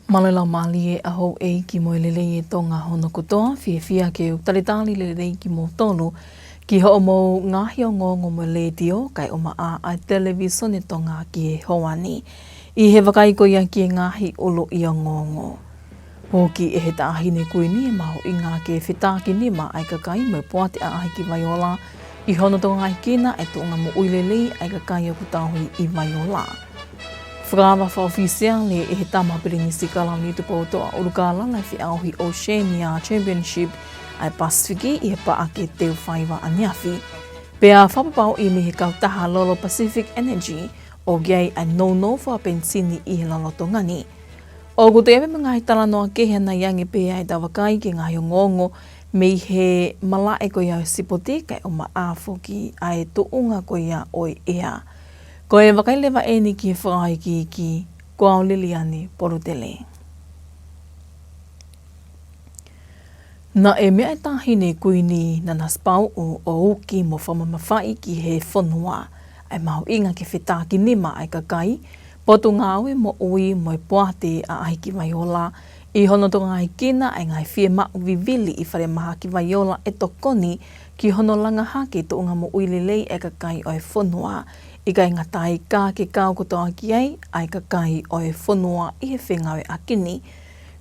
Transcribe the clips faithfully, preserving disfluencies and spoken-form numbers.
Mālō e laumālie ʻa houʻeiki mo e lelei ʻa Tonga hono kotoa, fiefia ke u talitali lelei kimoutolu ki hoʻomou ngaahi ongoongo mo e letiō, kae ʻumaʻā ʻa e Televīsone Tonga ki he houa ni. ʻI he vakai ko ia ki he ngaahi ʻuluʻi ongoongo. Foki ʻe he Taʻahine Kuini e mahuʻinga ke fetakinima ʻa e kakai mo e Poate ʻAʻahi ki Vaiola ʻi hono tokangaʻekina e tuʻunga moʻui lelei ʻa e kakai ʻoku tauhi ʻi Vaiola. Fakaava fakaʻofisiale ʻe he Tama Pilinisi Kalauni Tupoutoʻa ʻUlukālala e feʻauhi Oceania Championship ʻa e Pasifiki ʻi he Paʻake Teufaiva ʻaneafi. Pea fakapapauʻi mei he kautaha Lolo Pacific Energy ʻoku ʻi ai ʻa e nounou fakapenisini ʻi he lolotonga ni. ʻOku toe ʻi ai pē mo e ngaahi talanoa kehe ʻanai ange pē ʻa ʻetau vakai ki he ngaahi ongoongo mei he malaʻe ko ia ʻo e sipoti kae ʻumaʻā foki ʻa e tuʻunga ko ia ʻo e ʻea. Ko e vakai leva eni ki he fakaikiiki, ko au Liliani Polutele. Naʻe meʻa e Taʻahine Kuini Nanasipauʻu ʻo uki mo fakamamafaʻi ki he fonua ʻa e mahuʻinga ke fetakinima ʻa e kakai, potungāue moʻui mo e Poate ʻAʻahi ki Vaiola ʻi hono tokangaʻekina ʻa e ngaahi fiemaʻu vivili ʻi Falemahaki Vaiola ʻe tokoni ki hono langa hake e tuʻunga moʻui lelei ʻa e kakai ʻo e fonua, ʻikai ngata ai ka ke kau kotoa ki ai ʻa e kakai ʻo e fonua ʻi he fengāueʻaki ni.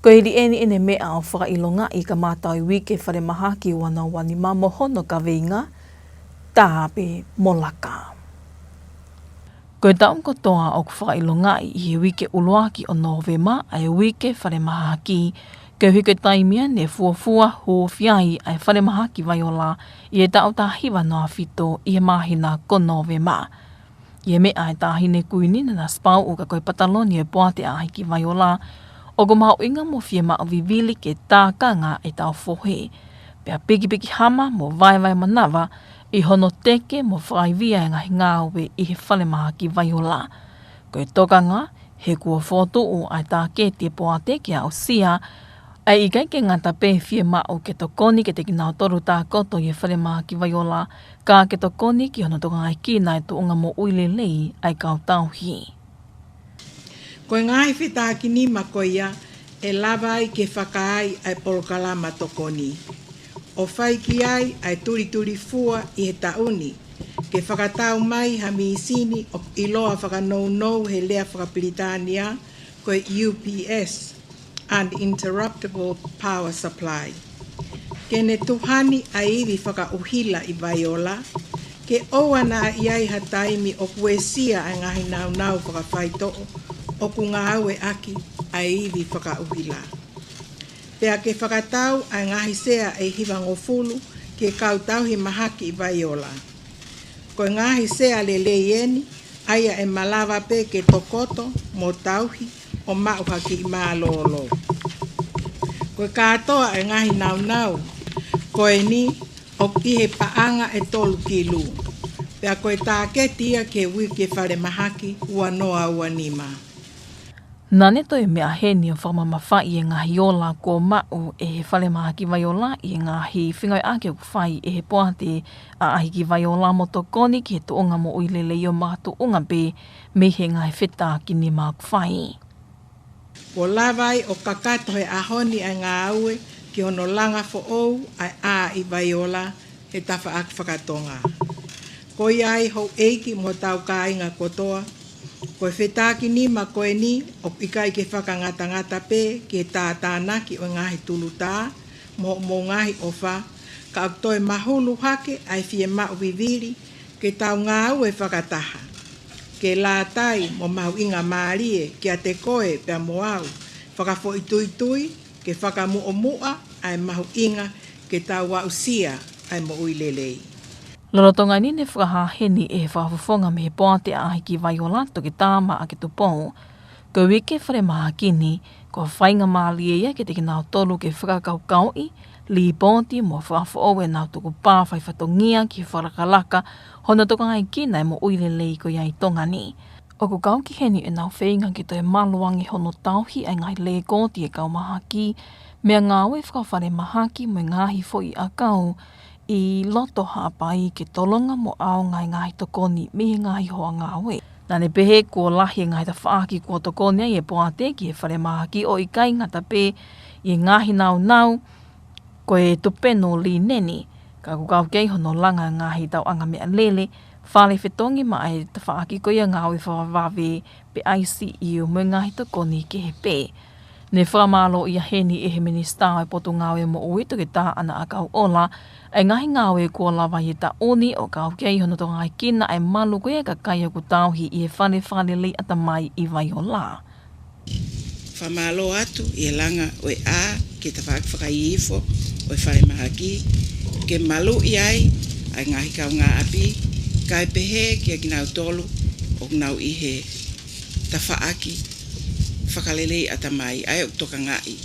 Ko e hili eni ʻene meʻa ʻo fakaʻilongaʻi e kamata ʻo e uike Falemahaki ua noa ua nima mo hono kaveinga, Tā pē mo laka. Ko e taʻu kotoa ʻoku fakaʻilongaʻi ʻi he uike ʻuluaki ʻo Nōvema ʻa e uike Falemahaki, koeʻuhi ko e taimi ia ne fuofua hūfia ai ʻa e Falemahaki Vaiola ʻi he taʻu taha hiva noa fitu ʻi he māhina ko Nōvema. ʻI he meʻa ʻa e Taʻahine Kuini Nanasipauʻu ka ko e pataloni ʻo e Poate ʻAʻahi ki Vaiola, ʻoku mahuʻinga mo fiemaʻu vivili ke tākanga ʻetau fohe, pea pikipiki hama mo vaevae manava ʻi hono teke mo fakaivia e ngaahi ngāue ʻi he Falemahaki Vaiola. Ko e tokanga, he kuo fokotuʻu ʻa e tāketi ʻa e Poate ke aʻusia, ʻa e ʻikai ke ngata pē fiemaʻu ke tokoni kiate kinautolu tākoto ʻi he Falemahaki Vaiola, ka ke tokoni ki hono tokangaʻekina e tuʻunga moʻui lelei ʻa e kau tauhi. Ko e ngaahi fetakinima ko ia ʻe lava ai ke fakaai ʻa e polokalama tokoni, ʻo fai ki ai ʻa e tulitulifua ʻi he taʻu ni, ke fakatau mai ha mīsini ʻoku ʻiloa fakanounou he lea fakapilitānia ko e U P S, Uninterruptible Power Supply. Ke ne tuhani ʻa e ivi fakaʻuhila ʻi Vaiola, ke ʻoua naʻa ʻi ai ha taimi ʻoku uesia ʻa e ngaahi naunau fakafaitoʻo ʻoku ngāueʻaki ʻa e ivi fakaʻuhila. Pea ke fakatau ʻa e ngaahi sea ʻe hivangofulu ki he kau tauhi mahaki ʻi Vaiola. Ko e ngaahi sea lelei eni, ʻa ia ʻe malava pē ke tokoto mo tauhi ʻo maʻu ha kiʻi mālōlō. Ko e kātoa e ngaahi naunau ko eni ʻoku ʻi he paʻanga ʻe tolu kilu. Pea ko e tāketi ia ki he uike Falemahaki ua noa ua nima. Naʻa ne toe meʻa heni ʻo fakamamafaʻi e ngaahi ola kuo maʻu ʻe he Falemahaki Vaiola ʻi he ngaahi fengāueʻaki ʻoku fai ʻe he Poate ʻAʻahi ki Vaiola mo tokoni ki he tuʻunga moʻui lelei ʻo makatuʻunga pē mei he ngaahi fetakinima ʻoku fai. Kuo lava ai ʻo kakato he ʻaho ni ʻa e ngāue ki hono langa foʻou ʻa e ʻā ʻi Vaiola he tafaʻaki faka-Tonga. Ko ia ai houʻeiki mo hotau kāinga kotoa, ko e fetakinima ko eni ʻoku ʻikai ke fakangatangata pē ki he tātānaki ʻo e ngaahi tulutā mo hoʻomou ngaahi ʻofa, ka ʻoku toe mahulu hake ʻa e fiemaʻu vivili ke tau ngāue fakataha, ke lātai mo mahuʻingamālie kiate koe pea mo au, fakafoʻituitui ke fakamuʻomuʻa ʻa e mahuʻinga ke tau aʻusia ʻa e moʻui lelei. Lolotonga eni ne fakahā heni ʻe he Fakafofonga mei he Poate ʻAʻahi ki Vaiola, Toketā Maʻake Tupou, ko e uike Falemahaki ni, ko e faingamālie ia kiate kinautolu ke fakakaukauʻi, lipooti mo fakafoʻou ʻenau tukupā faifatongia ki he fakalakalaka hono tokangaʻekina e moʻui lelei ko ia ʻi Tonga ni. ʻOku kau ki heni ʻenau feinga ke toe malu ange hono tauhi ʻa e ngaahi lēkooti ʻa e kau mahaki, meʻangāue fakafalemahaki mo e ngaahi foʻi ʻakau ʻi loto Haʻapai ke tolonga mo ʻaonga e ngaahi tokoni mei he ngaahi hoa ngāue. Naʻa ne pehē kuo lahi e ngaahi tafaʻaki kuo tokoni ai e poate ki he falemahaki ʻo ʻikai ngata pē ʻi he ngaahi naunau ko e tupenu līneni, ka ʻoku kau ki ai hono langa e ngaahi tauʻanga meʻalele, fale fetongi maʻa e tafaʻaki ko ia ngāue fakavavevave pe I C U mo e ngaahi tokoni kehe pē. Ne fakamālōʻia heni ʻe he Minisitā ʻo e Potungāue Moʻui, Toketā ʻAna ʻAkauʻola, ʻa e ngaahi ngāue kuo lava ʻi he taʻu ni ʻo kau ki ai hono tokangaekina ʻa e malu ko ia e kakai ʻoku tauhi ʻi he fale fakalelei ʻatamai ʻi Vaiola. Fakamālō atu ʻi he langa ʻo e ʻā ki he tafaʻaki fakaifo ʻo e falemahaki, ke maluʻi ai ʻa e ngaahi kaungāʻapi, kae pehē kia kinautolu ʻoku nau ʻi he tafaʻaki fakalelei ʻatamai, ʻa ia ʻoku tokangaʻi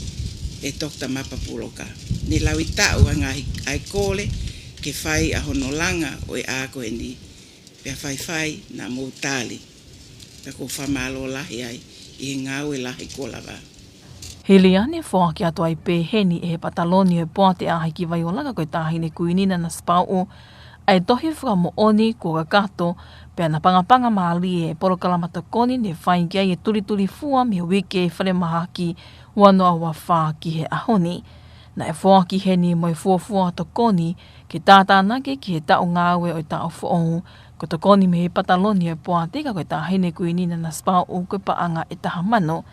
ʻe Toketā Mapa Puloka. Ne laui taʻu ʻa e ngaahi ʻa e kole ke fai ʻa hono langa ʻo e ʻā ko eni, pea faifai naʻa mou tali, pea ʻoku ou fakamālō lahi ai ʻi he ngāue lahi kuo lava. Hili ia ne foaki atu ai pē heni ʻe he Pataloni ʻo e Poate ʻAʻahi ki Vaiola, ka ko e Taʻahine Kuini Nanasipauʻu, ʻa e tohi fakamoʻoni kuo kakato, pea naʻe pangapanga mālie e polokalama tokoni ne fai ki ai e tulitulifua mei he uike falemahaki ua noa ua fā ki he ʻaho ni. Naʻe foaki heni mo e fuofua tokoni ke tātānaki ki he taʻu ngāue ʻo e taʻu foʻou, ko e tokoni mei he Pataloni ʻo e Poate, ka ko e Taʻahine Kuini Nanasipauʻu ko e paʻanga ʻe taha mano.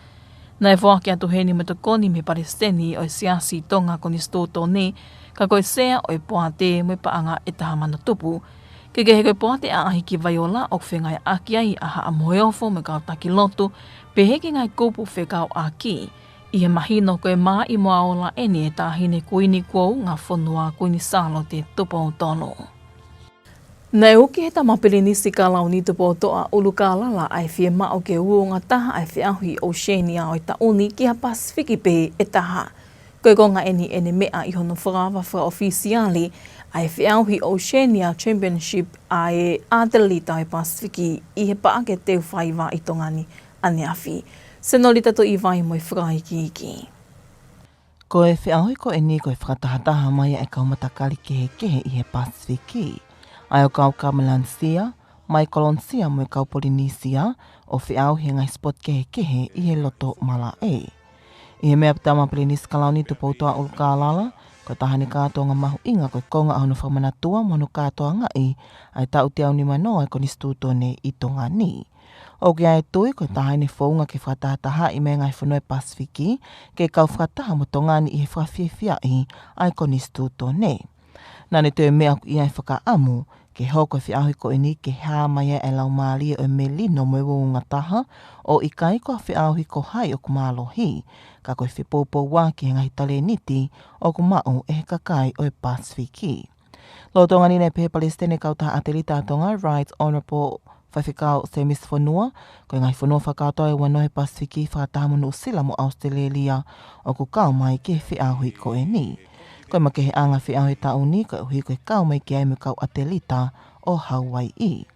Naʻe foaki atu heni mo e tokoni mei he Palesiteni ʻo e Siasi Tonga Konisitūtone, ka ko e Sea ʻo e Poate mo e paʻanga ʻe taha mano tupu. Kehekehe, ko e Poate ʻAʻahi ki Vaiola ʻoku fengāueʻaki ai ʻa Haʻa Moheofo mo e kau taki lotu, pehē ki he ngaahi kupu fekauʻaki, ʻi he mahino ko e maʻimoa ola eni ʻa e Taʻahine Kuini Kuoungafonua Kuini Sālote Tupou Tolu. Naʻe uki ʻe he Tama Pilinisi Kalauni Tupoutoʻa ʻUlukālala ʻa e fiemaʻu ke uouangataha ʻa e feʻauhi ʻOsēnia ʻo e taʻu ni ki ha Pasifiki pē ʻe taha. Ko e konga eni ʻene meʻa ʻi hono fakaava fakaʻofisiale ʻa e feʻauhi ʻOsēnia Championship ʻa e ʻatelita ʻo e Pasifiki ʻi he paʻake teu faiva ʻi Tonga ni ʻaneafi. Senolita Toʻivai mo e fakaikiiki. Ko e feʻauhi ko eni ko e fakatahataha mai ʻa e kau matakali kehekehe ʻi he Pasifiki, ʻa ia ʻoku kau Melanesia, Maikolonesia mo e kau Polinisia, ʻo feʻauhi he ngaahi sipoti kehekehe ʻi he loto malaʻe. ʻI he meʻa ʻa e Tama Pilinisi Kalauni Tupoutoʻa ʻUlukālala, ko e taha eni e kātoanga mahuʻinga ko e konga ʻo hono fakamanatua mo hono kātoangaʻi ʻa e taʻu teau nimanoa ʻo e Konisitūtone ʻi Tonga ni. ʻOku ʻi ai e tui ko e taha eni e founga ke fakatahatahaʻi mai e ngaahi fonua ʻo e Pasifiki ke kau fakataha mo Tonga ni ʻi he fakafiefiaʻi ʻa e Konisitūtone. Naʻa ne toe meʻa ʻoku ʻi ai e fakaʻamu ke hoko e feʻauhi ko eni ke hā mai ai ʻa e laumālie ʻo e melino mo e uouangataha, ʻo ʻikai ko ha feʻauhi ko hai ʻoku mālohi, ka ko e fepoupouaki he ngaahi talēniti ʻoku maʻu ʻe he kakai ʻo e Pasifiki. Lolotonga ni naʻe pehē ʻe he Palesiteni ʻo e Kautaha ʻAtelita ʻa Tonga, Right Honourable Faifekau Semisi Fonua, ko e ngaahi fonua fakakātoa ʻe ua noa he Pasifiki fakataha mo Nuʻusila mo ʻAositelēlia ʻoku kau mai ki he feʻauhi ko eni. Ko e makeheʻanga e feʻauhi he taʻu ni koeʻuhi ko e kau mai ki ai mo e kau ʻatelita ʻo Hauaiʻi.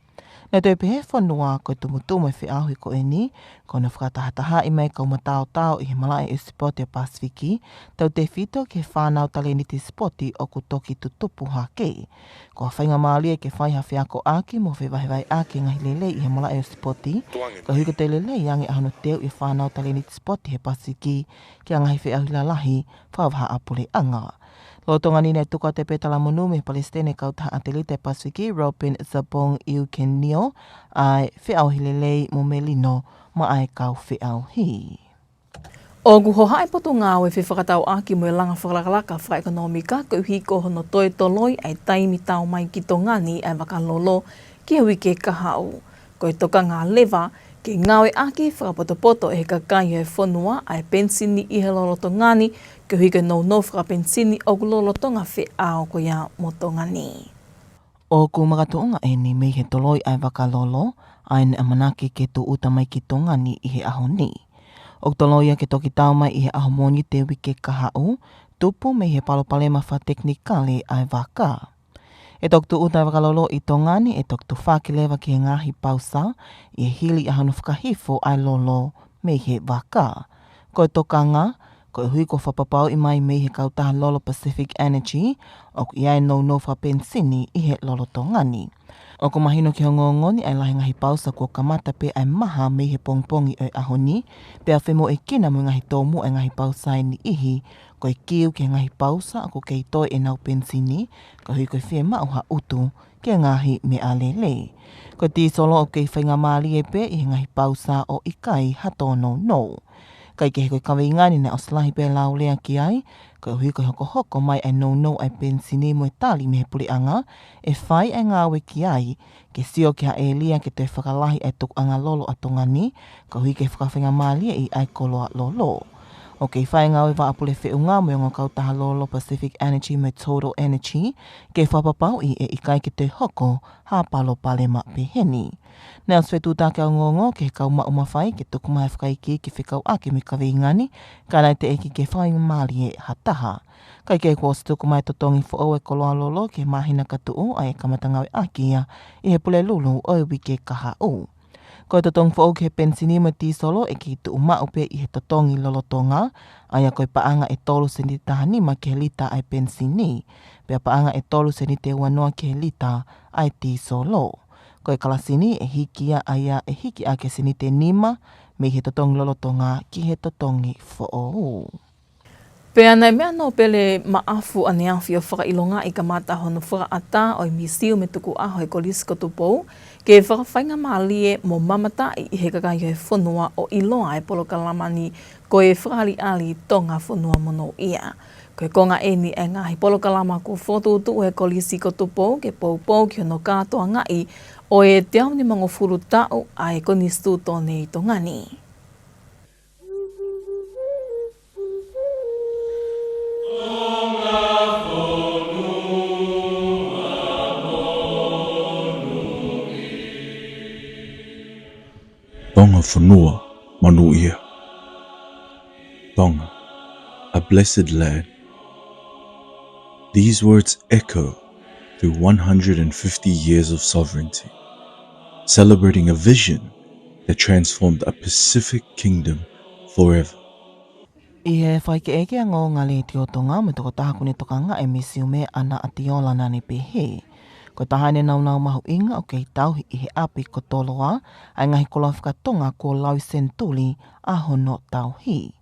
Naʻe toe pehē ʻe Fonua ko e tumutumu e feʻauhi ko eni, ko hono fakatahatahaʻi mai e kau mataotao ʻi he malaʻe ʻo e sipoti ʻo e Pasifiki, tautefito ki he fānau talēniti sipoti ʻoku toki tutupu hake. Ko ha faingamālie ke fai ha feakoʻaki mo fevahevaheʻaki e ngaahi lelei ʻi he malaʻe ʻo e sipoti, koeʻuhi ko e toe lelei ange ʻa hono teuʻi e fānau talēniti sipoti he Pasifiki ki ha ngaahi feʻauhi lalahi fakavahaʻapuleʻanga. Lolotonga ni naʻe tuku atu ai pē e talamonū mei he Palesiteni ʻo e Kautaha ʻAtelita ʻa e Pasifiki, Robin Sapong Eugenio, ʻa e feʻauhi lelei mo melino maʻa e kau feʻauhi. ʻOku hohaʻa e Potungāue Fefakatauʻaki mo e Langa Fakalakalaka Fakaʻekonōmika koeʻuhi ko hono toe toloi ʻa e taimi tau mai ki Tonga ni ʻa e vaka lolo ki he uike kahaʻu. Ko e tokanga leva ke ngāueʻaki fakapotopoto ʻe he kakai ʻo e fonua ʻa e penisini ʻi he lolotonga ni, koeʻuhi ko e nounou fakapenisini ʻoku lolotonga feʻao ko ia mo Tonga ni. ʻOku makatuʻunga eni mei he toloi ʻa e vaka lolo, ʻa ia naʻe ʻamanaki ke tūʻuta mai ki Tonga ni ʻi he ʻaho ni. ʻOku toloi ia ke toki tau mai ʻi he ʻaho Mōnite uike kahaʻu, tupu mei he palopalema fakatekinikale ʻa e vaka. ʻE toki tūʻuta e vaka lolo ʻi Tonga ni, ʻe toki tufaki leva ki he ngaahi pausa, ʻi he hili ʻa hono fakahifo ʻa e lolo mei he vaka. Ko e tokanga, koeʻuhi kuo fakapapauʻi mai mei he kautaha lolo Pacific Energy, ʻoku ʻi ai e nounou fakapenisini ʻi he lolotonga ni. ʻOku mahino ki he ongoongo ni ʻa e lahi ngaahi pausa kuo kamata pē ʻa e maha mei he pongipongi ʻo e ʻaho ni, pea femoʻuekina mo e ngaahi tōmuʻa ʻa e ngaahi pausa ʻe niʻihi, ko e kiu ki he ngaahi pausa ʻoku kei toe ʻenau penisini, koeʻuhi ko e fiemaʻu ha ʻutu ki he ngaahi meʻalele. Ko e tīsolo ʻoku kei faingamālie pē ʻi he ngaahi pausa ʻo ʻikai ha tōnounou. Kae kehe ko e kaveinga ni naʻe ʻosi lahi pē ʻa e laulea ki ai, koeʻuhi ko e hokohoko mai ʻa e nounou ʻa e penisini mo e tali mei he puleʻanga ʻe fai ʻa e ngāue ki ai, ke sio ki ha ʻēlia ke toe fakalahi ʻa e tukuʻanga lolo ʻa Tonga ni, koeʻuhi ke fakafaingamālieʻi ʻa e koloa lolo. ʻOku kei fai ngāue vaʻa pule feʻunga mo e ongo kautaha lolo Pacific Energy mo e Total Energy, ke fakapapauʻi ʻe ʻikai ke toe hoko ha palopalema peheni. Naʻe ʻosi fetuʻutaki ʻa e ongoongo ki he kau maʻu mafai ke tuku mai ha fakaikiiki fekauʻaki mo e kaveinga ni, ka naʻe teʻeki ke faingamālie ha taha. Kae kehe kuo ʻosi tuku mai e totongi foʻou ʻa e koloa lolo ki he māhina ka tuʻu, ʻa ia ʻe kamata ngāueʻaki ia ʻi he Pulelulu ʻo e uike kahaʻu. Ko e totongi foʻou ki he penisini mo e tīsolo ʻe kei tuʻu maʻu pē ʻi he totongi lolotonga, ʻa ia ko e paʻanga ʻe tolu seniti taha nima ki he lita ʻa e penisini, pea paʻanga ʻe tolu seniti ua noa ki he lita ʻa e tīsolo. Ko e kalasi ni ʻe hiki ia, ʻa ia ʻe hiki ʻaki e seniti ʻe nima mei he totongi lolotonga ki he totongi foʻou. Pea naʻe meʻa Nōpele Maʻafu ʻaneafi ʻo fakaʻilongaʻi kamata hono fakaʻatā ʻo e misiume tukuʻaho ʻa e Kolisi ko Tupou, ke fakafaingamālie mo mamataʻi ʻi he kakai ʻo e fonua ʻo ʻiloa e polokalama ni ko e Fakaʻaliʻali Tonga Fonua Monūʻia. Ko e konga ʻeni ʻa e ngaahi polokalama kuo fokotuʻutuʻu ʻe he Kolisi ko Tupou ke poupou ki hono kātoangaʻi ʻo e teau nimangofulu taʻu ʻa e Konisitūtone ʻi Tonga ni. Tonga fonua monūʻia. Tonga, a blessed land. These words echo through one hundred and fifty years of sovereignty, celebrating a vision that transformed a Pacific kingdom forever. ʻI he fakaʻekeʻeke ʻa e ongoongo ʻa e Letiō Tonga mo e tokotaha kuo ne tokangaʻi e misiume, ʻAna ʻAtiola, naʻa ne pehē, ko e taha ʻene naunau mahuʻinga ʻoku kei tauhi ʻi he ʻapi ko Toloa ʻa e ngaahi koloa faka-Tonga kuo laui senituli ʻa hono tauhi.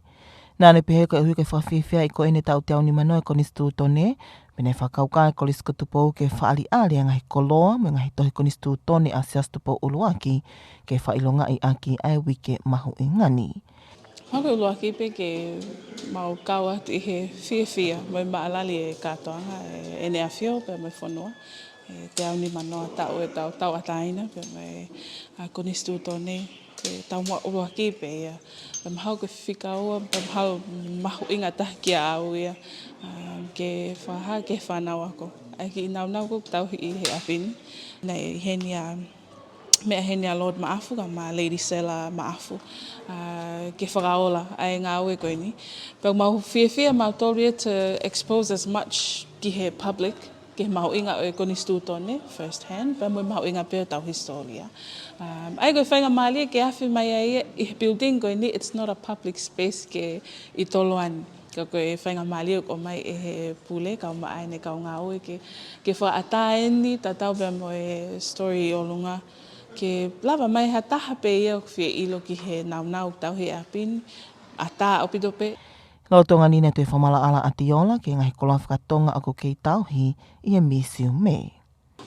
Naʻa ne pehē koeʻuhi ko e fakafiefiaʻi ko ʻeni e taʻu teau nima noa ʻo e Konisitūtone, pea naʻe fakakaukau e Kolisi ko Tupou ke fakaʻaliʻali ʻa e ngaahi koloa mo e ngaahi tohi Konisitūtone ʻa Siaosi Tupou ʻUluaki ke fakaʻilongaʻi ʻaki ʻa e uike mahuʻinga ni. Mahalo ko e ʻuluaki pē ke mau kau atu ʻi he fiefia mo e maʻalali e kātoanga ʻa ʻEne ʻAfio pea mo e fonua. ʻE teau nima noa taʻu ʻetau tauʻatāina pea mo e, ʻa, Konisitūtone, ko e taumuʻa ʻuluaki pē ia. Pea mahalo ko e fika ua, pea mahalo mahuʻinga taha kiate au ia, um, ke fakahā ki he fānau ako ʻa e kiʻi naunau ko ē ʻoku tauhi ʻi he ʻapi ni. Naʻe ʻi heni ʻa, meʻa heni ʻa Lord Maʻafu kae ʻumaʻā Lady Sela Maʻafu, ʻa, ke fakaola ʻa e ngāue ko ʻeni. Pea mau fiefia mautolu ia to expose as much ki he public, ki he mahuʻinga ʻo e Konisitūtone, first hand, pea mo e mahuʻinga pē ʻo ʻetau hisitōlia. Um, ʻa ia ko e faingamālie ke afe mai ai ia ʻi he building ko ʻeni, it's not a public space ke ʻi Toloa ni. Ka ko e faingamālie ʻoku ʻomai ʻe he pule kae ʻumaʻā ʻene kau ngāue ke, ke fakaʻatā ʻeni, tatau pea mo e story ʻi ʻolunga, ke lava mai ha taha pē ia ʻoku fie ʻilo ki he naunau ʻoku tauhi ʻi he ʻapi ni, ʻatā ʻaupito pē. Lolotonga ni naʻe toe fakamaʻalaʻala ʻa ʻAtiola ki he ngaahi koloa faka-Tonga ʻoku kei tauhi ʻi he misiume.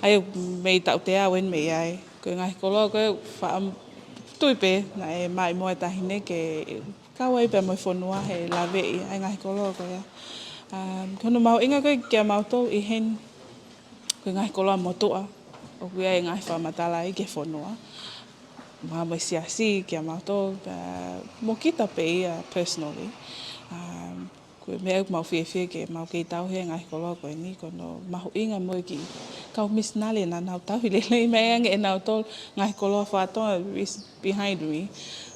ʻA ia mei taʻu teau ʻeni mei ai. Ko e ngaahi koloa ko ē, faʻa tui pē naʻe maʻimoa e taʻahine ke kau ai pea mo e fonua he laveʻi ʻa e ngaahi koloa ko ia. Um, ko hono mahuʻinga ko ē kiate kimautolu ʻi heni, ko e ngaahi koloa motuʻa ʻoku ʻi ai e ngaahi fakamatala ai ki he fonua. Mo e siasi kiate kimautolu, uh, mo kita pē ia personally. Um, ko e meʻa ʻoku mau fiefia ke mau kei tauhi e ngaahi koloa ko ʻeni, ko hono mahuʻinga mo e kiʻi kau misinale naʻa nau tauhi lelei mai ange ʻe nautolu ngaahi koloa faka-Tonga is behind me.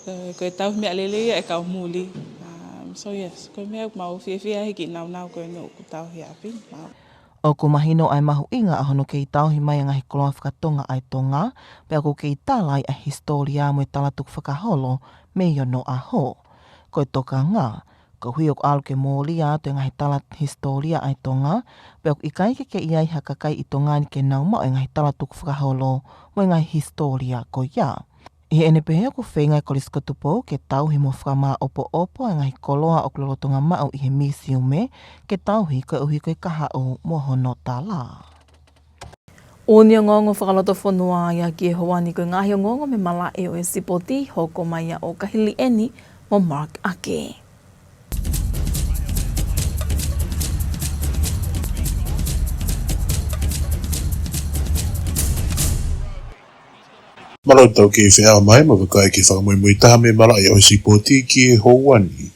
Uh, ko e tauhi meʻalele ia ʻa e kau muli. Um, so yes, ko e meʻa ʻoku mau fiefia he kiʻi naunau ko ʻeni ʻoku tauhi ʻi ʻapi ni. Mau ʻOku mahino ʻa e mahuʻinga ʻa hono kei tauhi mai e ngaahi koloa faka-Tonga ʻa e Tonga, pea ʻoku kei tala ai ʻa e hisitōlia mo e talatukufakaholo mei onoʻaho. Ko e tokanga, Koeʻuhi ʻoku ʻalu ke mōlia atu e ngaahi tala hisitōlia ʻa e Tonga, pea ʻoku ʻikai ke ke ʻi ai ha kakai ʻi Tonga ni ke nau maʻu e ngaahi tala tukufakaholo mo e ngaahi hisitōlia ko ia. ʻI heʻene pehē ʻoku feinga e Kolisi ko Tupou ke tauhi mo fakamāʻopoʻopo e ngaahi koloa ʻoku lolotonga maʻu ʻi he misiume, ke tauhi koeʻuhi ko e kahaʻu mo hono tala. ʻOku ne ongoongo fakalotofonua ia ki he houa ni. Ko e ngaahi ongoongo mei he malaʻe ʻo e sipoti, hoko mai ia ʻo Kahili ʻeni mo Mark Ake. Mālō e tau kei feʻao mai mo e kakai ke fakamuimui taha mei he malaʻe ʻo e sipoti ki he houa ni.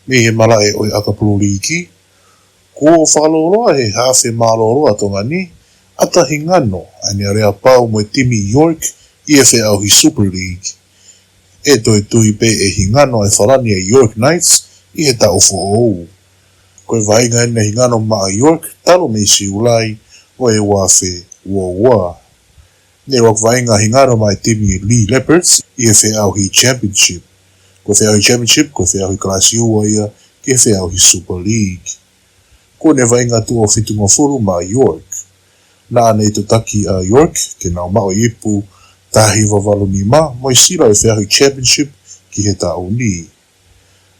Mei he malaʻe ʻo e ʻakapulu līki, kuo fakalōloa he hafe mālōlō ʻa Tonga ni, ʻata hingano ʻa ʻene aleapau mo e timi York ʻi he feʻauhi Super League. ʻE toe tui pē ʻe hingano ʻa e falani ʻa e York Knights ʻi he taʻu foʻou. Ko e vaʻinga ʻeni naʻe hingano maʻa York talu mei Siulai ʻo e ua afe ua ua. Ne ʻoatu vaʻinga hingano maʻa e timi Lee Leopards ʻi he feʻauhi Championship. Ko e feʻauhi Championship ko e feʻauhi kalasi ua ia ki he feʻauhi Super League. Kuo ne vaʻinga tuʻo fitungofulu maʻa York. Naʻa ne totaki ʻa York ke nau maʻu e ipu taha hiva valu nima mo e sila ʻo e feʻauhi Championship ki he taʻu ni.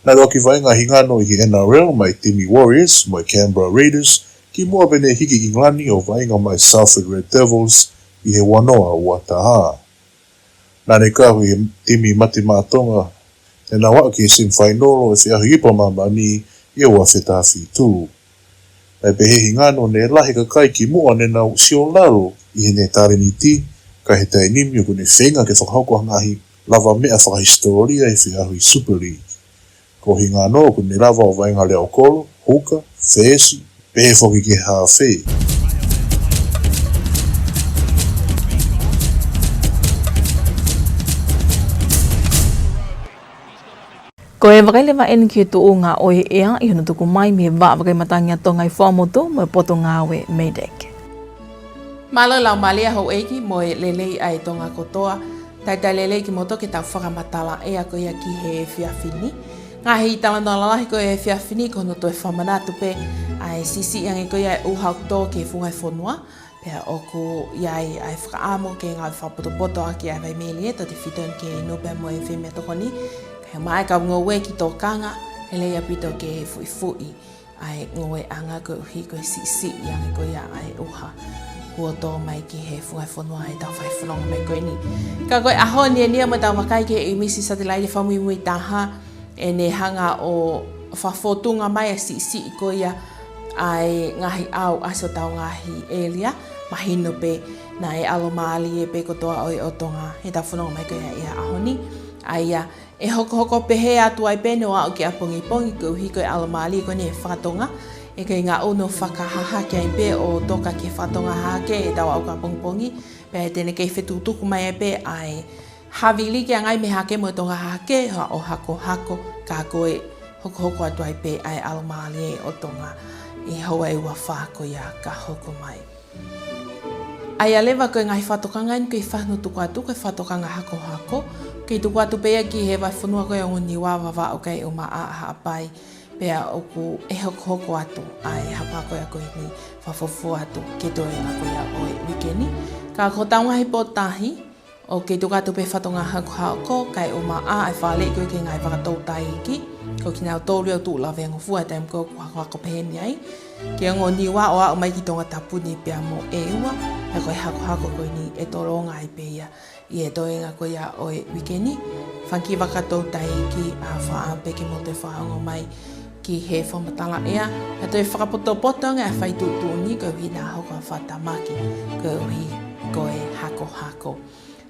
Naʻe ʻoatu ki vaʻinga hingano ʻi he N R L maʻa e timi Warriors mo e Canberra Raiders, kimuʻa pea ne hiki ki ʻIngilani ʻo vaʻinga maʻa e Salford Red Devils ʻi he ua noa ua taha. Naʻa ne kau he timi Mate Maʻa Tonga, ne nau aʻu ki he semifainolo ʻo e feʻauhi Ipu ʻa Māmani ʻi he ua afe taha fitu. Naʻe pehē hingano ne lahi e kakai kimuʻa ne nau sio lalo ʻi heʻene talēniti, ka ʻi he taimi ni ʻoku ne feinga ke fakahoko ha ngaahi lavameʻa fakahisitōlia ʻi he feʻauhi Super League. Ko hingano ʻoku ne lava ʻo vaʻinga leaʻaukolo, huka, feesi, pehē foki ki he hafe. Ko e vakai leva ʻeni ki he tuʻunga ʻo e ʻea ʻi hono tuku mai mei he Vaʻa Vakai Matangi ʻa Tonga ʻi Fuaʻamotu mo e Potungāue MEDEC. Mālō e laumālie ʻa houʻeiki mo e lelei ʻa e Tonga kotoa. Talitali lelei kimoutolu ki heʻetau fakamatala ʻea ko ia ki he efiafi ni. Ngaahi talanoa lalahi ko ia he efiafi ni ko hono toe fakamanatu pē ʻa e siʻisiʻi ange ko ia e ʻuha ʻoku tō ki he funga fonua. Pea ʻoku ʻi ai ʻa e fakaʻamu ke ngāue fakapotopoto ʻaki ʻa e vai melie tautefito ki he inu pea mo e fēmea tokoni. Kae ʻumaʻā e kau ngoue ki tōkanga, lelei ʻaupito ke fuʻifuʻi ʻa e ngoueʻanga koeʻuhi ko e siʻisiʻi ange ko ia ʻa e ʻuha kuo tō mai ki he funga fonua ʻi heʻetau fai fononga mai ko eni. Ka ko e ʻaho ni ʻeni ia mo ʻetau vakai ki he ʻīmisi satelaite fakamuimui taha, ʻe ne hanga ʻo fakafōtunga mai ʻa e siʻisiʻi ko ia ʻa e ngaahi ʻau ʻasi ʻo ʻetau ngaahi ʻēlia. Mahino pē naʻe ʻalomālie pē kotoa ʻo e ʻOtonga heʻetau fononga mai ko ia ʻi he ʻaho ni. ʻA ia ʻe hokohoko pehē atu ai pē ʻene ō ʻo aʻu ki ʻapongipongi koeʻuhi ko e ʻalomālie ko eni ʻa e fakatonga. ʻE kei ngaʻunu fakahahake ai pē ʻo toka ki he fakatonga hahake ʻetau aʻu ki ʻapongipongi. Pea te ne kei fetukutuku mai ai pē ʻa e havili ke ʻangai mei hahake mo e tonga hahake, ʻo hakohako, ka ko e hokohoko atu ai pē ʻa e ʻalomālie ʻo Tonga ʻi he houa ʻe ua fā ko ia ka hoko mai. ʻA ia leva ko e ngaahi fakatokanga ʻeni ko e fano tuku atu ko e fakatokanga hakohako, kei tuku atu pē ia ki he vahefonua ko ia ʻo Niua, Vavaʻu kae ʻumaʻā Haʻapai, pea ʻoku ʻe hokohoko atu ʻa e hakohako ia ko eni fakafuofua atu ki he toenga ko ia ʻo e uike ni. Ka ko hotau ngaahi potutahi, ʻoku kei tuku atu pē fakatonga hakohako, kae ʻumaʻā ʻa e faleʻi ko ia ki he ngaahi vakatoutai iiki, ko kinautolu ia ʻoku tuʻu lavengofua he taimi ko ē ʻoku hakohako pehē ni ai ki he ongo Niua ʻo aʻu mai ki Tongatapu ni pea mo ʻEua, pea ko e hakohako ko eni ʻe tolonga ai pē ia ʻi he toenga ko ia ʻo e uike ni. Fanga kiʻi vakatoutai iiki, ʻa, fakaʻamu pē ke mou toe fakaongo mai ki he fakamatala ʻea, pea toe fakapotopoto ange ʻa e fai tuʻutuʻuni koeʻuhi naʻa hoko ʻa e fakatamaki koeʻuhi ko e hakohako.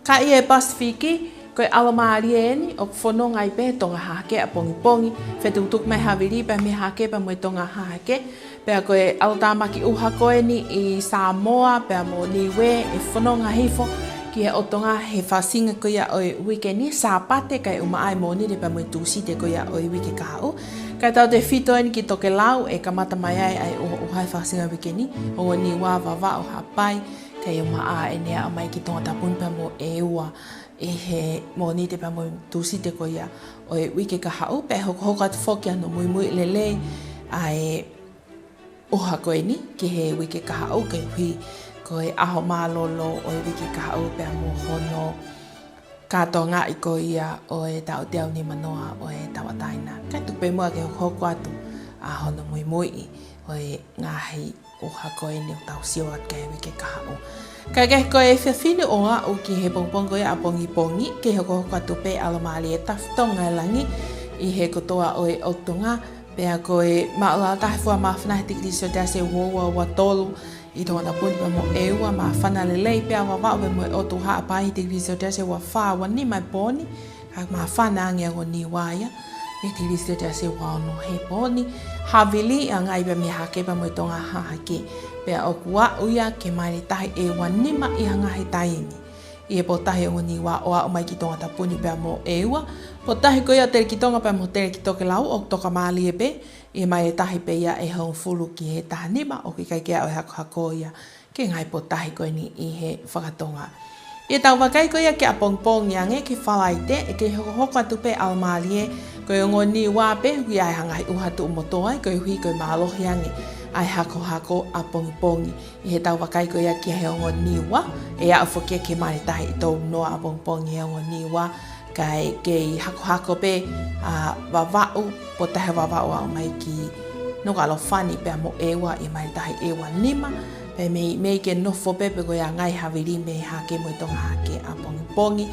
Ka ʻi he Pasifiki, ko e ʻalomālie ʻeni ʻoku fononga ai pē he tonga hahake ʻapongipongi, fetukutuku mai havili pea mei hahake pea mo e tonga hahake, pea ko e ʻalotāmaki ʻuha ko eni ʻi Sāmoa pea mo Niuē ʻe fononga hifo ki he ʻOtonga he fakaʻosinga ko ia ʻo e uike ni, Sāpate kae ʻumaʻā e Mōnite pea mo e Tūsite ko ia ʻo e uike kahaʻu. Kae tautefito ʻeni ki Tokelau ʻe kamata mai ai ʻa e ʻuha, ʻuha he fakaʻosinga uike ni, ongo Niua, Vavaʻu, Haʻapai, He ʻumaʻā ʻene aʻu mai ki Tongatapu ni pea mo ʻEua ʻi he Mōnite pea mo Tūsite ko ia ʻo e uike kahaʻu, pea hokohoko atu foki hono muimui lelei ʻa e ʻoha ko eni ki he uike kahaʻu, koeʻuhi ko e ʻaho mālōlō ʻo e uike kahaʻu pea mo hono kātoangaʻi ko ia ʻo e taʻu teau nimanoa ʻo e tauʻatāina. Kae tuku pē muʻa ke hokohoko atu ʻa hono muimuiʻi ʻo e ngaahi ʻoha ko eni ʻoku tau sio atu ki he uike kahaʻu. Kae kehe, ko e efiafi ni ʻo aʻu ki he pongipongi ko ia ʻapongipongi, ke hokohoko atu pē ʻalomālie tafitonga e langi ʻi he kotoa ʻo e ʻotu Tonga, pea ko e maʻu lalo taha e fua māfana he tikilī selesiasi ʻe ua ua, ua tolu ʻi Tongatapu ni pea mo ʻEua, māfana lelei pea Vavaʻu pea mo e ʻotu Haʻapai he tikilī selesiasi ʻe ua fā, ua nima e pō ni, kae māfana ange ʻa Niua ia he tikilī selesiasi ʻe ua ono he pō ni. Havili ʻa Ngai pea mei Hahake pea mo e Tonga Hahake, pea ʻoku aʻu ia ki he maile tahi ʻe ua nima ʻi ha ngaahi taimi ʻi he potutahi ʻo Niua ʻo aʻu mai ki Tongatapu ni pea mo ʻEua. Potutahi ko ia ʻo Telekitonga pea mo Telekitokelau ʻoku tokamālie pē ʻi he maile tahi pē ia ʻe hongofulu ki he taha nima, ʻoku ʻikai ke aʻu e hakohako ia ki he ngaahi potutahi ko eni ʻi he fakatonga. ʻI heʻetau vakai ko ia ki ʻapongipongi ange ki Falaite, ʻe kei hokohoko atu pē ʻalomālie, ko e ongo Niua pē ʻoku ʻi ai ha ngaahi ʻuha tuʻu motuʻa ai, koeʻuhi ko e mālohi ange ʻa e hakohako ʻapongipongi. ʻI heʻetau vakai ko ia ki he ongo Niua, ʻe aʻu foki ia ki he maile tahi ʻe tolu noa ʻapongipongi he ongo Niua, kae kei hakohako pē ʻa Vavaʻu, potutahi ʻo Vavaʻu ʻo aʻu mai ki Nukuʻalofa ni pea mo ʻEua ʻi he maile tahi ʻe ua nima, pea mei, mei ke nofo pē pē ko ia Ngai, Havili mei Hahake mo e Tonga Hahake ʻapongipongi.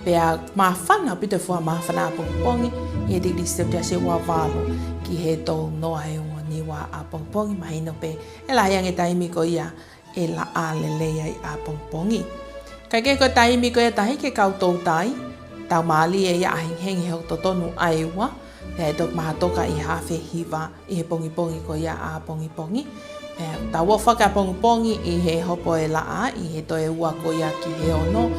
Pea māfana ʻaupito e fua māfana ʻapongipongi ʻi he tikilī selesiasi ʻe ua valu ki he tolu noa he ongo Niua ʻapongipongi, mahino pē ʻe lahi ange e taimi ko ia ʻe laʻā lelei ai ʻapongipongi. Kae kehe, ko e taimi ko ia ʻe taha ke kau toutai, taumālie ia ʻahengihengi he ʻoku totonu ʻa ʻEua, pea ʻe toki mahatoka ʻi he afe hiva ʻi he pongipongi ko ia ʻapongipongi. Pea tau ō foki ʻapongipongi ʻi he hopo e laʻā ʻi he toe ua ko ia ki he ono,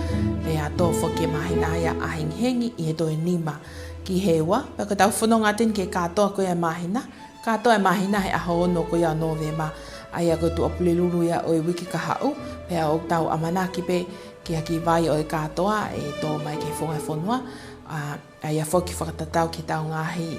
pea tō foki e māhina ia ʻahengihengi ʻi he toe nima ki he ua. Pea ko ʻetau fononga atu eni ki he kātoa ko ia e māhina, kātoa e māhina he ʻaho ono ko ia ʻo Nōvema, ʻa ia ko e Tuʻapulelulu ia ʻo e uike kahaʻu, pea ʻoku tau ʻamanaki pē ki ha kiʻi vai ʻo e kātoa ʻe tō mai ki he funga e fonua, ʻa, ʻa ia foki fakatatau ki heʻetau ngaahi,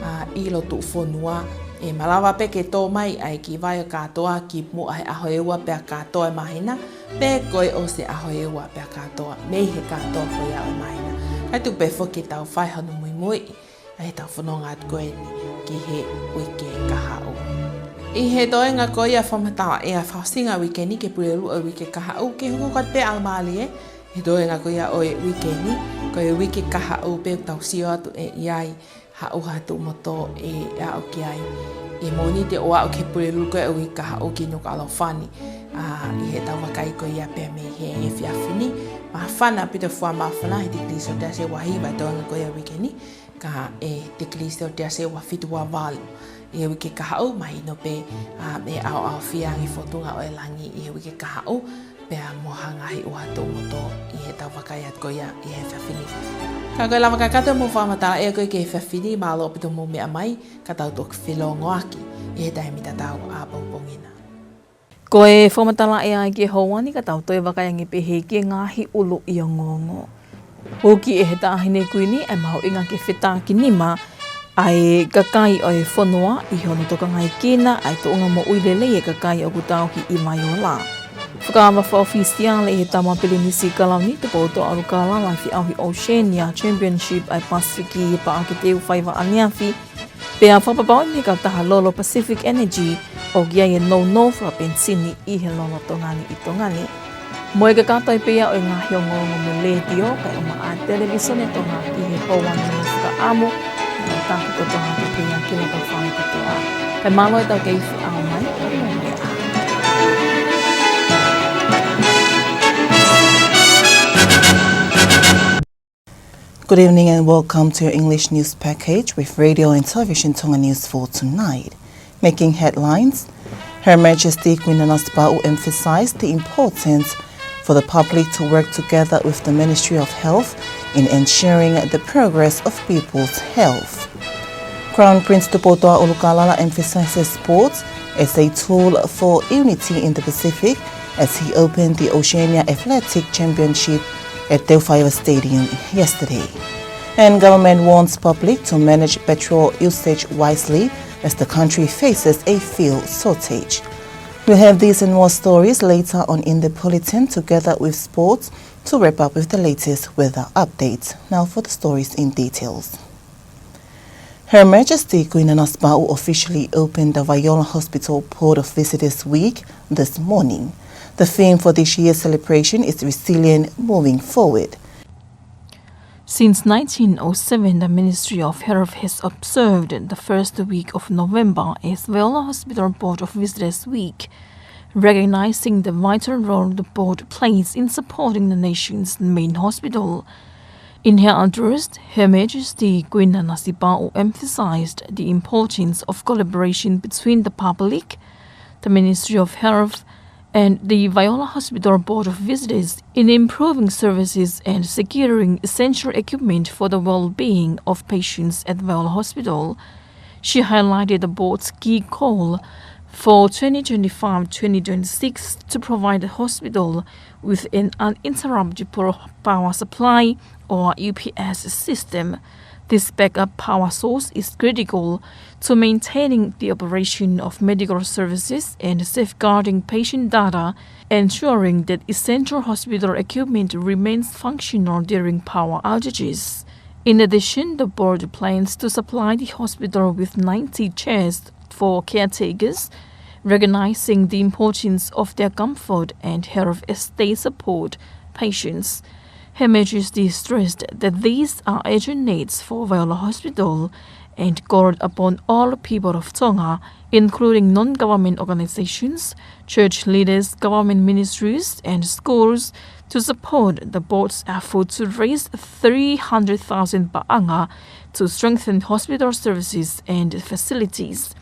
ʻa, ʻilo tuʻufonua, ʻe malava pē ke tō mai ʻa e kiʻi vai ʻo e kātoa kimuʻa he ʻaho ʻe ua pea kātoa e māhina, pe ko e ʻosi e ʻaho ʻe ua pea kātoa, mei he kātoa ko ia ʻo e māhina. Kae tuku pē foki ke tau fai hono muimuiʻi ʻa ʻetau fononga atu ko eni ki he uike kahaʻu. ʻI he toenga ko ia e fakamatala ʻea fakaʻosinga e uike ni ki he Pulelulu ʻo e uike kahaʻu, ke hokohoko atu pē ʻalomālie he toenga ko ia ʻo e uike ni, ko e uike kahaʻu pē ʻoku tau sio atu ʻe ʻi ai ha ʻuha tuʻu motuʻa ʻe aʻu ki ai. ʻI he Mōnite ʻo aʻu ki he Pulelulu ko ia ʻo e uike kahaʻu ki Nukuʻalofa ni, ʻa, ʻi heʻetau vakai ko ia pea mei he efiafi ni, māfana ʻaupito e fua māfana he tikilī selesiasi ʻe ua hiva he toenga ko ia e uike ni, kae tikilī selesiasi ʻe ua fitu, ua valu ʻi he uike kahaʻu. Mahino pē, ʻa, ʻe ʻaoʻaofia ange e fōtunga ʻo e langi ʻi he uike kahaʻu, pea mo ha ngaahi ʻuha tuʻu motuʻa ʻi heʻetau vakai atu ko ia ʻi he efiafi ni. Ka ko e lava kakato ʻemau fakamatala ʻea ko ia ki he efiafi ni, mālō ʻaupito hoʻomou meʻa mai, ka tau toki felōngoaki ʻi he taimi tatau ʻapongipongi na. Ko e fakamatala ʻea ia ki he houa ni, ka tau toe vakai ange pē heni ki he ngaahi ʻuluʻi ongoongo. Huki ʻe he Taʻahine Kuini ʻa e mahuʻinga ke fetākinima ʻa e kakai ʻo e fonua ʻi hono tokangaekina ʻa e tuʻunga moʻui lelei e kakai ʻoku tauhi ʻi Vaiola. Fakaava fakaʻofisiale ʻe he Tama Pilinisi Kalauni Tupoutoʻa ʻUlukalala e feʻauhi Oceania Championship ʻa e Pasifiki ʻi he Paʻake Teu Faiva ʻaneafi, pea fakapapauʻi mei he kautaha lolo Pacific Energy ʻoku ʻi ai e nounou fakapenisini ʻi he lolotonga ni ʻi Tonga ni. Mo e kakato ai pē ia ʻo e ngaahi ongoongo mei he letiō kae ʻumaʻā e Televīsone Tonga ʻi he houa ni. Fakaʻamu ke tau taki kotoa atu pē ia ki he loto fale kotoa. Kae mālō e tau kei feʻao mai, ʻo e meʻa. Good evening and welcome to your English news package with Radio and Television Tonga News for tonight. Making headlines, Her Majesty Queen Nanasipauʻu emphasized the importance for the public to work together with the Ministry of Health in ensuring the progress of people's health. Crown Prince Tupoutoʻa ʻUlukalala emphasizes sports as a tool for unity in the Pacific as he opened the Oceania Athletic Championship at Teufaʻiva Stadium yesterday. And government warns public to manage petrol usage wisely as the country faces a fuel shortage. We'll have these and more stories later on in the bulletin, together with sports, to wrap up with the latest weather updates. Now for the stories in details. Her Majesty Queen Nanasipauʻu officially opened the Vaiola Hospital Board of Visitors Week this morning. The theme for this year's celebration is Resilient Moving Forward. Since nineteen oh seven, the Ministry of Health has observed the first week of November as Vaiola Hospital Board of Visitors Week, recognizing the vital role the board plays in supporting the nation's main hospital. In her address, Her Majesty Queen Nanasipauʻu emphasized the importance of collaboration between the public, the Ministry of Health, and the Vaiola Hospital Board of Visitors in improving services and securing essential equipment for the well-being of patients at Vaiola Hospital. She highlighted the board's key goal for twenty twenty-five twenty twenty-six to provide the hospital with an uninterruptible power supply, or U P S system. This backup power source is critical to maintaining the operation of medical services and safeguarding patient data, ensuring that essential hospital equipment remains functional during power outages. In addition, the board plans to supply the hospital with ninety chairs for caretakers, recognizing the importance of their comfort and health as they support patients. Her Majesty stressed that these are urgent needs for Vaiola Hospital and called upon all people of Tonga, including non-government organizations, church leaders, government ministries, and schools, to support the board's effort to raise three hundred thousand paʻanga to strengthen hospital services and facilities.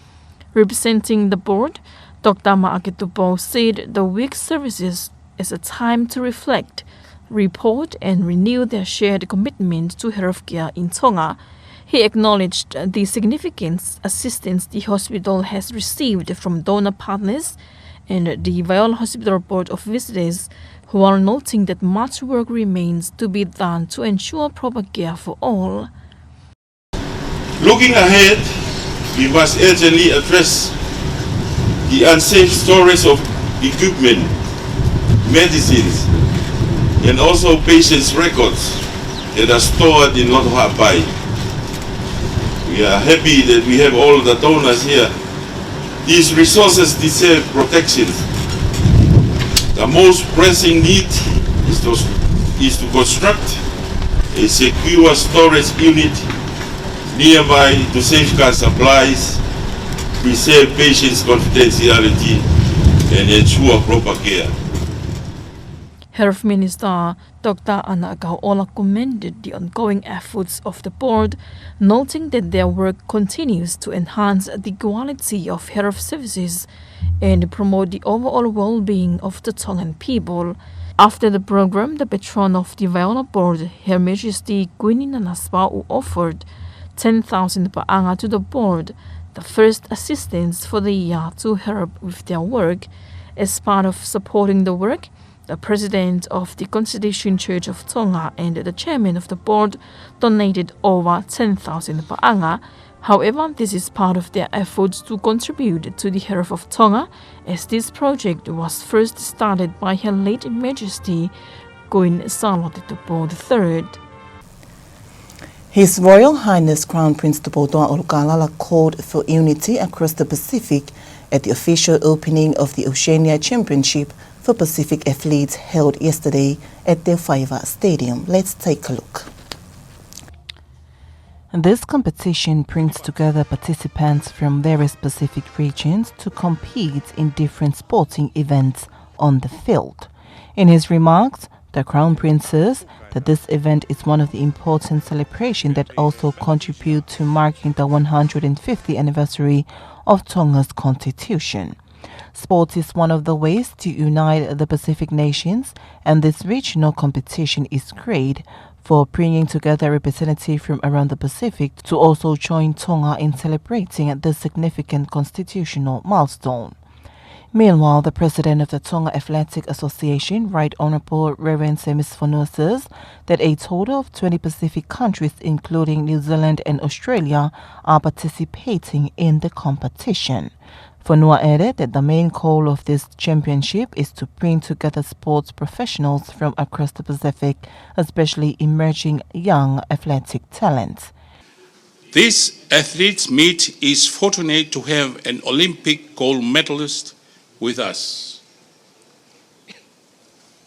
Representing the board, Doctor Maʻake Tupou said the week services is a time to reflect, report, and renew their shared commitment to healthcare in Tonga. He acknowledged the significant assistance the hospital has received from donor partners and the Vaiola Hospital Board of Visitors, while noting that much work remains to be done to ensure proper care for all. Looking ahead, we must urgently address the unsafe storage of equipment, medicines, and also patients' records that are stored in Lotohaʻapai. We are happy that we have all the donors here. These resources deserve protection. The most pressing need is to, is to construct a secure storage unit nearby to safeguard supplies, preserve patients' confidentiality, and ensure proper care. Health Minister Doctor Ana Kauʻola commended the ongoing efforts of the board, noting that their work continues to enhance the quality of health services and promote the overall well-being of the Tongan people. After the program, the patron of the Vaiola Board, Her Majesty Queen Nanasipauʻu, offered ten thousand paʻanga to the board, the first assistance for the year, to help with their work. As part of supporting the work, the president of the Constitution Church of Tonga and the chairman of the board donated over ten thousand paʻanga. However, this is part of their efforts to contribute to the health of Tonga, as this project was first started by Her late Majesty Queen Sālote Tupou the third. His Royal Highness Crown Prince Tupoutoʻa ʻUlukalala called for unity across the Pacific at the official opening of the Oceania Championship for Pacific Athletes held yesterday at Teufaʻiva Stadium. Let's take a look. This competition brings together participants from various Pacific regions to compete in different sporting events on the field. In his remarks, the Crown Prince says that this event is one of the important celebrations that also contribute to marking the one hundred fiftieth anniversary of Tonga's Constitution. Sport is one of the ways to unite the Pacific nations, and this regional competition is great for bringing together representatives from around the Pacific to also join Tonga in celebrating this significant constitutional milestone. Meanwhile, the president of the Tonga Athletic Association, Right Honourable Reverend Semis Fonua, says that a total of twenty Pacific countries, including New Zealand and Australia, are participating in the competition. Fonua added that the main goal of this championship is to bring together sports professionals from across the Pacific, especially emerging young athletic talents. This athletes meet is fortunate to have an Olympic gold medalist with us.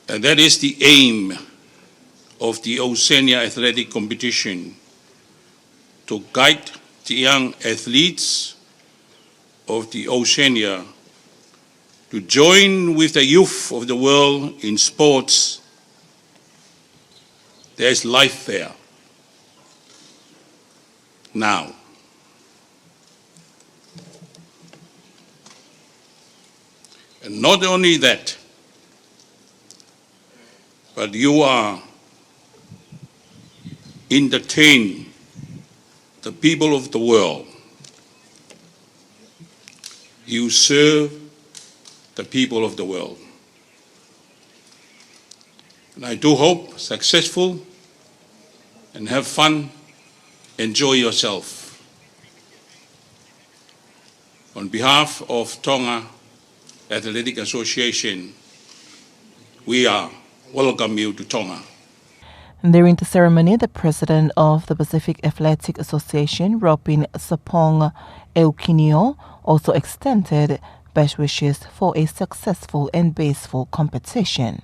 And that is the aim of the Oceania Athletic Competition, to guide the young athletes of the Oceania to join with the youth of the world in sports. There is life there. Now, and not only that, but you are entertain the people of the world. You serve the people of the world. And I do hope successful and have fun, enjoy yourself. On behalf of Tonga Athletic Association, we are welcome you to Tonga. During the ceremony, the president of the Pacific Athletic Association, Robin Sapong Eukinio, also extended best wishes for a successful and peaceful competition.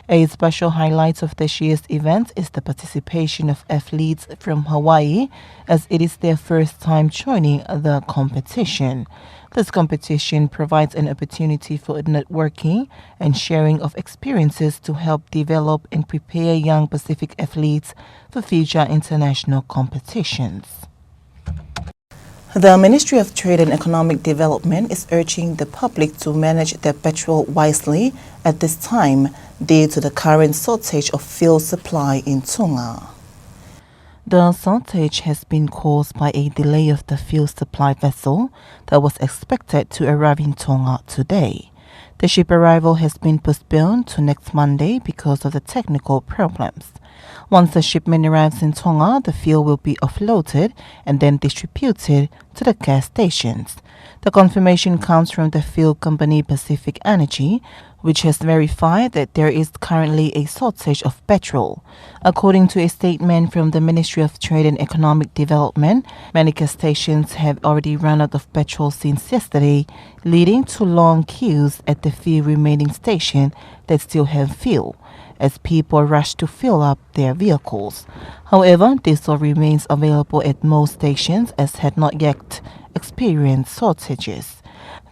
A special highlight of this year's event is the participation of athletes from Hawaii, as it is their first time joining the competition. This competition provides an opportunity for networking and sharing of experiences to help develop and prepare young Pacific athletes for future international competitions. The Ministry of Trade and Economic Development is urging the public to manage their petrol wisely at this time due to the current shortage of fuel supply in Tonga. The shortage has been caused by a delay of the fuel supply vessel that was expected to arrive in Tonga today. The ship arrival has been postponed to next Monday because of the technical problems. Once the shipment arrives in Tonga, the fuel will be offloaded and then distributed to the gas stations. The confirmation comes from the fuel company Pacific Energy, which has verified that there is currently a shortage of petrol. According to a statement from the Ministry of Trade and Economic Development, many gas stations have already run out of petrol since yesterday, leading to long queues at the few remaining stations that still have fuel, as people rush to fill up their vehicles. However, diesel remains available at most stations as had not yet experienced shortages.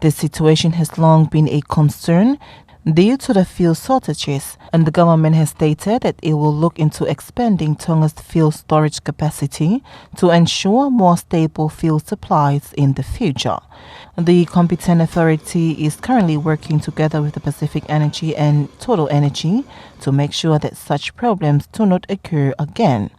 This situation has long been a concern due to the fuel shortages, and the government has stated that it will look into expanding Tonga's fuel storage capacity to ensure more stable fuel supplies in the future. The competent authority is currently working together with the Pacific Energy and Total Energy to make sure that such problems do not occur again.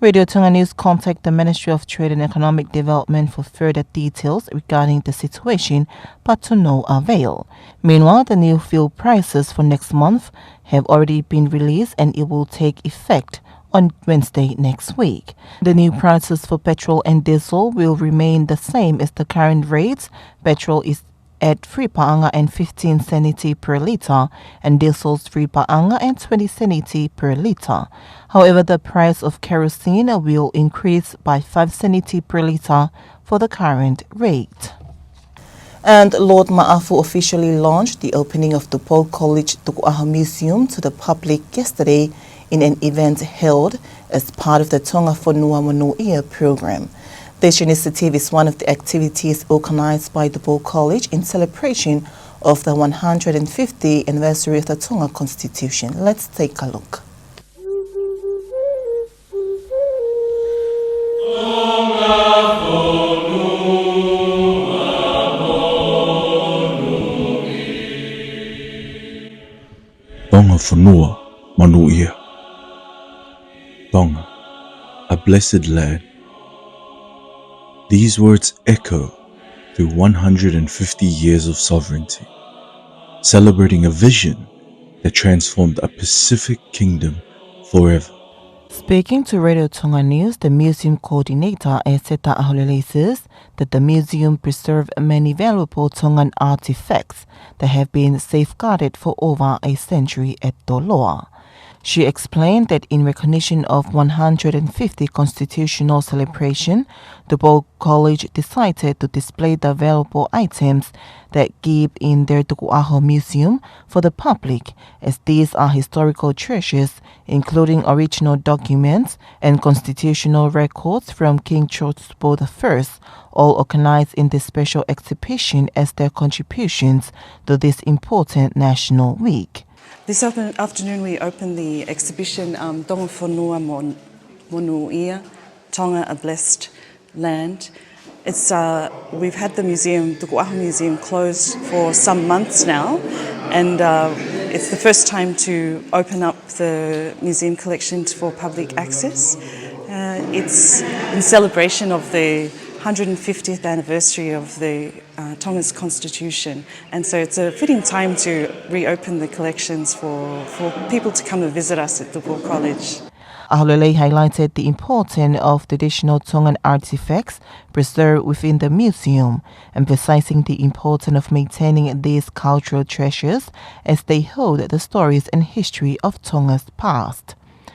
Radio Tonga News contacted the Ministry of Trade and Economic Development for further details regarding the situation, but to no avail. Meanwhile, the new fuel prices for next month have already been released and it will take effect on Wednesday next week. The new prices for petrol and diesel will remain the same as the current rates. Petrol is at three paʻanga and fifteen seniti per litre, and diesel three paʻanga and twenty seniti per litre. However, the price of kerosene will increase by five seniti per litre for the current rate. And Lord Maʻafu officially launched the opening of the Paul College Tukuʻaho Museum to the public yesterday in an event held as part of the Tonga Fonua Monūʻia program. This initiative is one of the activities organized by the Paul College in celebration of the one hundred fiftieth anniversary of the Tonga Constitution. Let's take a look. Tonga Fonua Monūʻia. Tonga, a blessed land. These words echo through one hundred fifty years of sovereignty. celebrating a vision that transformed a Pacific kingdom forever. Speaking to Radio Tonga News, the museum coordinator, Eseta Aholelei, says that the museum preserved many valuable Tongan artifacts that have been safeguarded for over a century at Toloa. She explained that in recognition of one hundred fifty constitutional celebration, Tupou College decided to display the valuable items that keep in their Tukuʻaho Museum for the public, as these are historical treasures, including original documents and constitutional records from King George Tupou the First, all organized in this special exhibition as their contributions to this important national week. This after- afternoon, we opened the exhibition, um, Tonga Fonua Mon- Monuʻia, Tonga, a Blessed Land. It's, uh, we've had the museum, the Tukuʻaho Museum, closed for some months now, and, uh, it's the first time to open up the museum collections for public access. Uh, it's in celebration of the hundred and fiftieth anniversary of the, uh, Tonga's Constitution. And so it's a fitting time to reopen the collections for, for people to come and visit us at Tupou College. Aholelei highlighted the importance of traditional Tongan artifacts preserved within the museum, emphasizing the importance of maintaining these cultural treasures as they hold the stories and history of Tonga's past.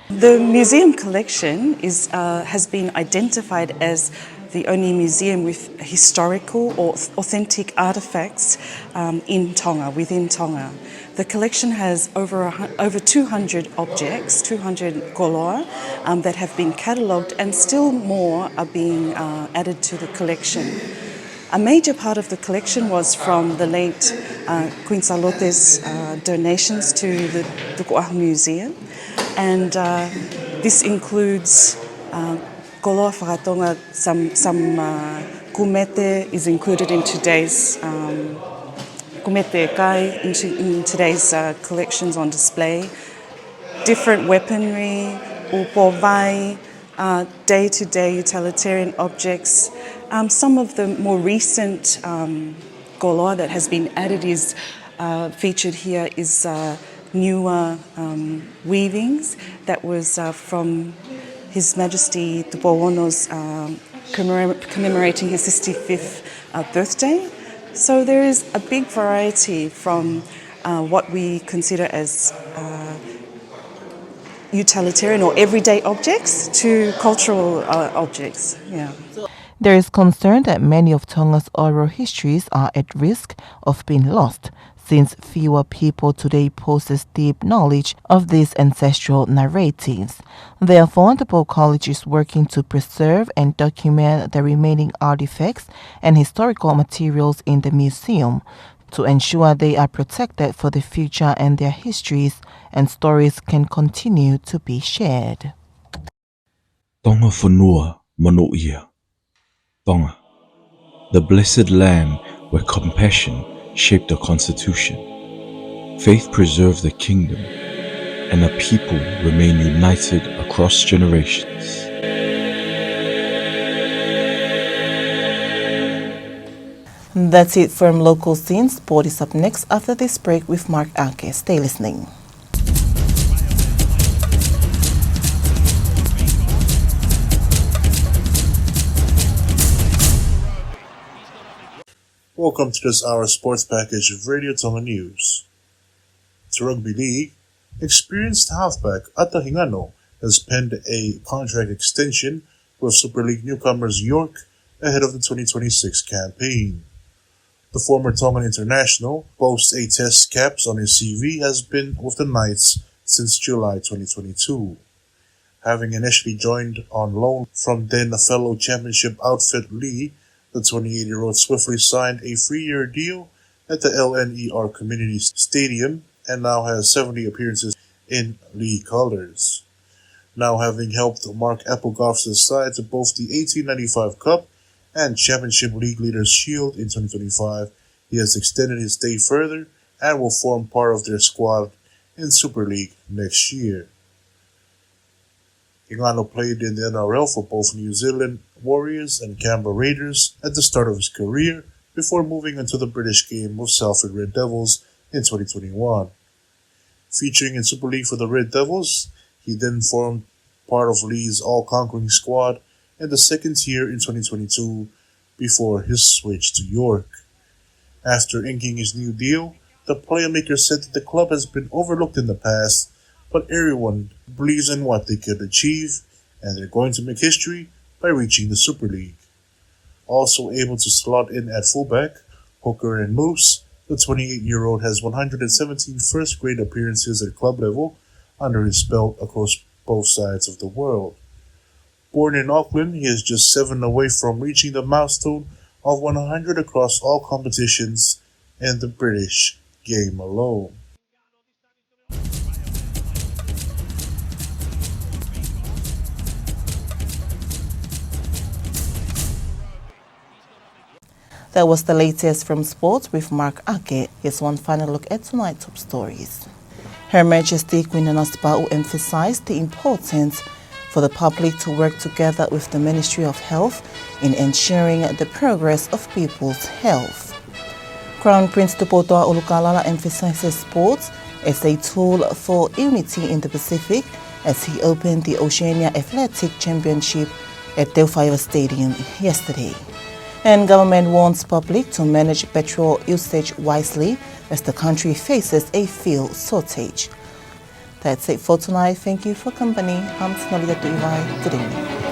The museum collection is, uh, has been identified as the only museum with historical or authentic artifacts, um, in Tonga, within Tonga. The collection has over a hu- over two hundred objects, two hundred koloa, um, that have been catalogued, and still more are being, uh, added to the collection. A major part of the collection was from the late, uh, Queen Sālote's, uh, donations to the Tukuʻaho Museum, and, uh, this includes, uh, koloa fakatonga, some, some, uh, kumete is included in today's, um, kumete kai in, to- in today's, uh, collections on display, different weaponry, ʻū pō vai, uh, day-to-day utilitarian objects. Um, some of the more recent, um, koloa that has been added is, uh, featured here is, uh, newer, um, weavings that was, uh, from His Majesty Tupou Ono's, um, commemor- commemorating his sixty-fifth, uh, birthday. So there is a big variety from, uh, what we consider as, uh, utilitarian or everyday objects to cultural, uh, objects. Yeah. There is concern that many of Tonga's oral histories are at risk of being lost, since fewer people today possess deep knowledge of these ancestral narratives. Therefore, Tupou College is working to preserve and document the remaining artifacts and historical materials in the museum to ensure they are protected for the future and their histories and stories can continue to be shared. Tonga Fonua Monuʻia, Tonga, the blessed land where compassion shaped the Constitution, faith preserved the kingdom, and a people remain united across generations. That's it from Local Scene. Sport is up next after this break with Mark Ake. Stay listening. Welcome to this hour's sports package of Radio Tonga News. To rugby league, experienced halfback Ata Hingano has penned a contract extension with Super League newcomers York ahead of the twenty twenty-six campaign. The former Tongan international boasts a test caps on his C V, has been with the Knights since July twenty twenty-two. Having initially joined on loan from then fellow championship outfit Leigh, the twenty-eight-year-old swiftly signed a three-year deal at the L N E R Community Stadium and now has seventy appearances in Leigh colours. Now having helped Mark Applegarth's side to both the eighteen ninety-five Cup and Championship League Leaders Shield in twenty twenty-five, he has extended his stay further and will form part of their squad in Super League next year. Hingano played in the N R L for both New Zealand Warriors and Canberra Raiders at the start of his career before moving into the British game with Salford Red Devils in twenty twenty-one. Featuring in Super League for the Red Devils, he then formed part of Leeds' all-conquering squad in the second tier in twenty twenty-two before his switch to York. After inking his new deal, the playmaker said that the club has been overlooked in the past, but everyone believes in what they could achieve, and they're going to make history by reaching the Super League. Also able to slot in at fullback, hooker, and loose, the twenty-eight-year-old has one hundred seventeen first-grade appearances at club level under his belt across both sides of the world. Born in Auckland, he is just seven away from reaching the milestone of one hundred across all competitions in the British game alone. That was the latest from sports with Mark Ake. Here's one final look at tonight's top stories. Her Majesty Queen Nanasipauʻu emphasized the importance for the public to work together with the Ministry of Health in ensuring the progress of people's health. Crown Prince Tupoutoʻa ʻUlukalala emphasizes sports as a tool for unity in the Pacific as he opened the Oceania Athletic Championship at Teufaʻiva Stadium yesterday. And government warns public to manage petrol usage wisely as the country faces a fuel shortage. That's it for tonight. Thank you for company. I'm Sinolita Tuivai. Good evening.